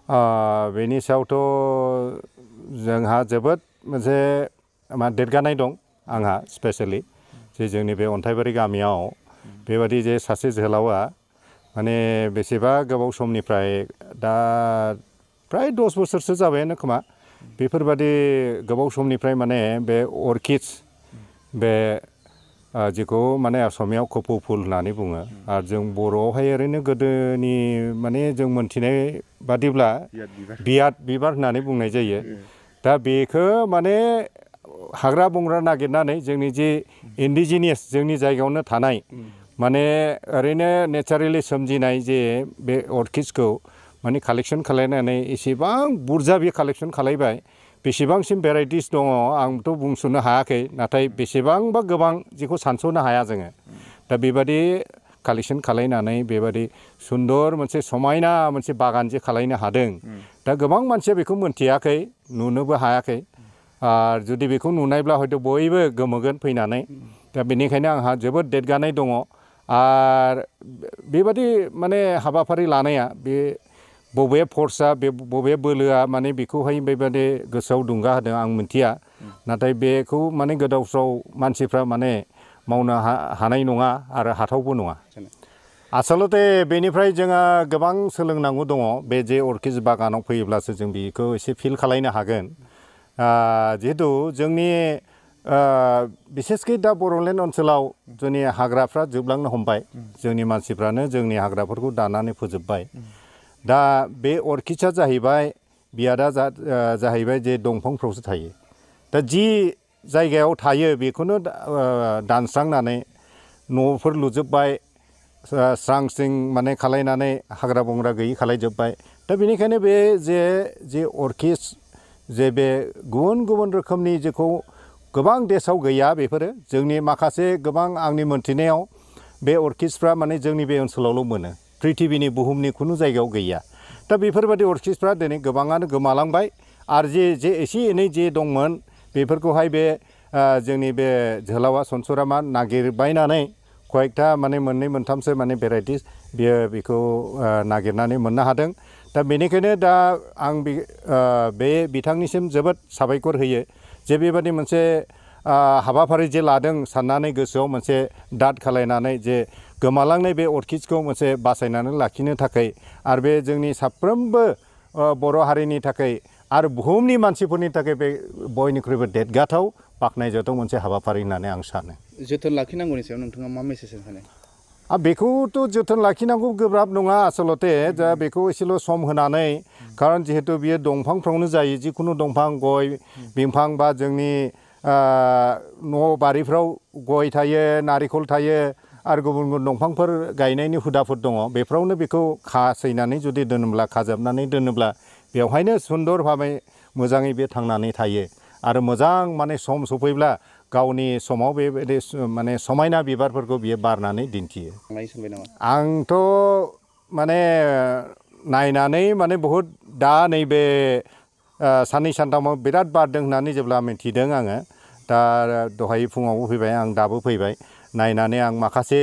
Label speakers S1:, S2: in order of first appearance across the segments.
S1: बेनि सायावथ' जोंहा जोबोद मोनसे देरगानाय दं आंहा स्पेशेलि जे जोंनि बे अन्थाइबारि गामियाव बेबादि जे सासे जोहोलावा माने बेसेबा गोबाव समनिफ्राय दा प्राय 10 बोसोरसो जाबायानो खोमा बेफोरबादि गोबाव समनिफ्राय माने बे अर्किड्स बे जेखौ माने असमियाव कपौ फुल होननानै बुङो आरो जों बर'आवहाय ओरैनो गोदोनि माने जों मोनथिनाय बादिब्ला बियाद बिबार होननानै बुंनाय जायो। दा बेखौ माने हाग्रा बंग्रा नागिरनानै जोंनि जे इन्डिजिनियास जोंनि जायगायावनो थानाय माने ओरैनो नेचारेलि सोमजिनाय जे बे अर्किड्सखौ माने कालेक्शन खालायनानै एसेबां बुरजा बे कालेक्शन खालायबाय बेसेबांसिम भेराइटिस दङ आंथ' बुंस'नो हायाखै नाथाय बेसेबांबा गोबां जेखौ सानस'नो हाया जोङो दा बेबादि कालेक्शन खालायनानै बेबादि सुन्दर मोनसे समायना मोनसे बागान जे खालायनो हादों दा गोबां मानसिया बेखौ मोनथियाखै नुनोबो हायाखै आरो जुदि बेखौ नुनायब्ला हयथ' बयबो गोमोगोन फैनानै दा बेनिखायनो आंहा जोबोद देरगानाय दङ आरो बेबादि माने हाबाफारि लानाया बे बबे फर्सआ बे बबे बोलोआ माने बेखौहाय बेबादि गोसोआव दुंगा होदों आं मिथिया नाथाय बेखौ माने गोदावस्राव मानसिफ्रा माने मावनो हानाय नङा आरो हाथावबो नङा। आसलते बेनिफ्राय जोंहा गोबां सोलोंनांगौ दङ बे जे अर्किड बागानाव फैयोब्लासो जों बेखौ एसे फिल खालायनो हागोन जिहेतु जोंनि बिसेसकै दा बर'लेण्ड ओनसोलाव जोंनि हाग्राफ्रा जोबलांनो हमबाय जोंनि मानसिफ्रानो जोंनि हाग्राफोरखौ दानानै फोजोबबाय दा बे अर्किड्सआ जाहैबाय बियादा जाहैबाय जे दंफांफ्रावसो थायो दा जि जायगायाव थायो बेखौनो दानस्रांनानै न'फोर लुजोबबाय स्रां स्रिं माने खालायनानै हाग्रा बंग्रा गैयि खालायजोबबाय दा बेनिखायनो बे जे अर्किड्स जे बे गुबुन गुबुन रोखोमनि जेखौ गोबां देशआव गैया बेफोरो जोंनि माखासे गोबां आंनि मोनथिनायाव बे अर्किड्सफ्रा माने जोंनि बे ओनसोलावल' मोनो पृथिबिनि बुहुमनि खुनु जायगायाव गैया दा बेफोरबायदि अर्किड्सफ्रा दिनै गोबाङानो गोमालांबाय आरो जे एसे एनै जे दंमोन बेफोरखौहाय बे जोंनि बे जोहोलावा अनस'रा नागिरबायनानै कयेकथा माने मोननै मोनथामसो माने भेराइटिस बेखौ नागिरनानै मोननो हादों दा बेनिखायनो दा आं बे बिथांनिसिम जोबोद साबायखर होयो जे बेबादि मोनसे हाबाफारि जे लादों साननानै गोसोआव मोनसे दाद खालायनानै जे गोमालांनाय बे अर्किड्सखौ मोनसे बासायनानै लाखिनो थाखाय आरो बे जोंनि साफ्रोमबो बर' हारिनि थाखाय आरो बुहुमनि मानसिफोरनि थाखाय बे बयनिख्रुइबो देरगाथाव बाख्नायजाथाव मोनसे हाबाफारि होननानै आं सानो।
S2: जोथोन लाखिनांगौनि सायाव नोंथाङा मा मेसेज सानो?
S1: बेखौथ' जोथोन लाखिनांगौ गोब्राब नङा आसलते दा बेखौ एसेल' सम होनानै खारन जिहेतु बियो दंफांफ्रावनो जायो जिखुनु दंफां गय बिफां बा जोंनि न' बारिफ्राव गय थायो नारिखल थायो आरो गुबुन गुबुन दंफांफोर गायनायनि हुदाफोर दङ बेफोरावनो बेखौ खासैनानै जुदि दोनोब्ला खाजाबनानै दोनोब्ला बेवहायनो सुन्दर भाबै मोजाङै बे थांनानै थायो आरो मोजां माने सम सफैब्ला गावनि समाव बेबायदि माने समायना बिबारफोरखौ बियो बारनानै दिन्थियो। आंथ' माने नायनानै माने बहुद दा नैबे साननै सानथामाव बिराद बारदों होननानै जेब्ला मिथिदों आङो दा दहाय फुङावबो फैबाय आं दाबो फैबाय नायनानै आं माखासे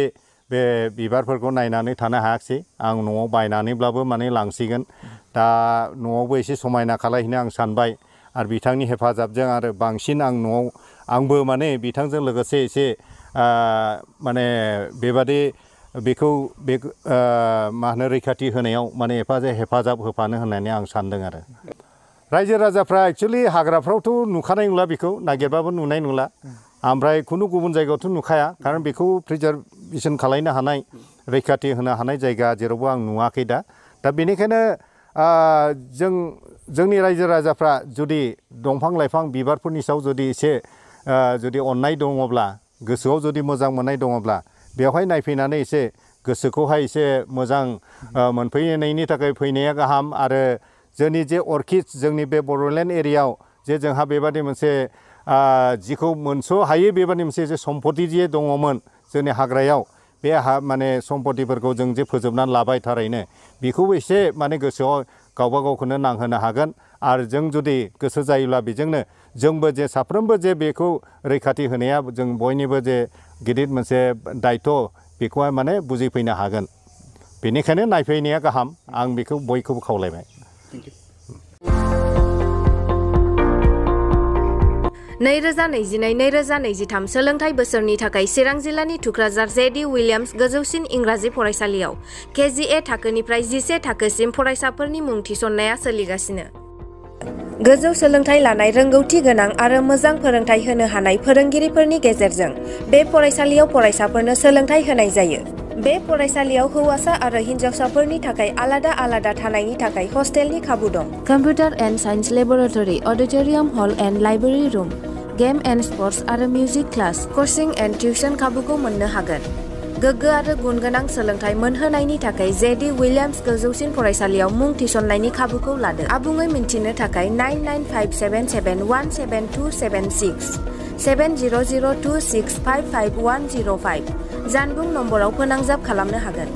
S1: बे बिबारफोरखौ नायनानै थानो हायाखिसै आं न'आव बायनानैब्लाबो माने लांसिगोन दा न'आवबो एसे समायना खालायहैनो आं सानबाय आरो बिथांनि हेफाजाबजों आरो बांसिन आं न'आव आंबो माने बिथांजों लोगोसे एसे माने बेबादि बेखौ बे मा होनो रैखाथि होनायाव माने हेफाजाब होफानो होननानै आं सानदों आरो रायजो राजाफ्रा एक्सुवेलि हाग्राफ्रावथ' नुखानाय नंला बेखौ नागिरबाबो नुनाय नंला ओमफ्राय खुनु गुबुन जायगायावथ' नुखाया खारन बेखौ प्रिजार्भेसन खालायनो हानाय रैखाथि होनो हानाय जायगा जेरावबो आं नुवाखै दा बेनिखायनो जोंनि रायजो राजाफ्रा जुदि दंफां लाइफां बिबारफोरनि सायाव जुदि एसे जुदि अननाय दङब्ला गोसोआव जुदि मोजां मोननाय दङब्ला बेवहाय नायफैनानै एसे गोसोखौहाय एसे मोजां मोनफैनायनि थाखाय फैनाया गाहाम आरो जोंनि जे अर्किड्स जोंनि बे बर'लेण्ड एरियायाव जे जोंहा बेबादि मोनसे जिखौ मोनस' हायै बेबादि मोनसे जे सम्पति जे दङमोन जोंनि हाग्रायाव बे माने सम्पतिफोरखौ जों जे फोजोबनानै लाबाय थारैनो बेखौबो एसे माने गोसोआव गावबा गावखौनो नांहोनो हागोन आरो जों जुदि गोसो जायोब्ला बेजोंनो जोंबो जे साफ्रोमबो जे बेखौ रैखाथि होनाया जों बयनिबो जे गिदिर मोनसे दायित्व बेखौहाय माने बुजिफैनो हागोन बेनिखायनो नायफैनाया गाहाम आं बेखौ बयखौबो खावलायबाय।
S2: Thank you.
S3: 2022-2023 सोलोंथाइ बोसोरनि थाखाय चिरां जिल्लानि थुक्राझार जे.डी. विलियाम्स गोजौसिन इंराजि फरायसालियाव KGA थाखोनिफ्राय 11 थाखोसिम फरायसाफोरनि मुं थिसननाया सोलिगासिनो। गोजौ सोलोंथाइ लानाय रोंगौथि गोनां आरो मोजां फोरोंथाइ होनो हानाय फोरोंगिरिफोरनि गेजेरजों बे फरायसालियाव फरायसाफोरनो सोलोंथाइ होनाय जायो। बे फरायसालियाव हौवासा आरो हिन्जावसाफोरनि थाखाय आलादा आलादा थानायनि थाखाय हस्टेलनि खाबु दं। Computer and science laboratory, auditorium hall and library room, game and sports आरो music class, coaching and tuition खाबुखौ मोननो हागोन। गोग्गो आरो गुन गोनां सोलोंथाइ मोनहोनायनि थाखाय जे.डी. विलियाम्स गोजौसिन फरायसालियाव मुं थिसननायनि खाबुखौ लादो। आबुङै मिन्थिनो थाखाय 9957717276 7002655105 जानबुं नम्बराव फोनांजाब खालामनो हागोन।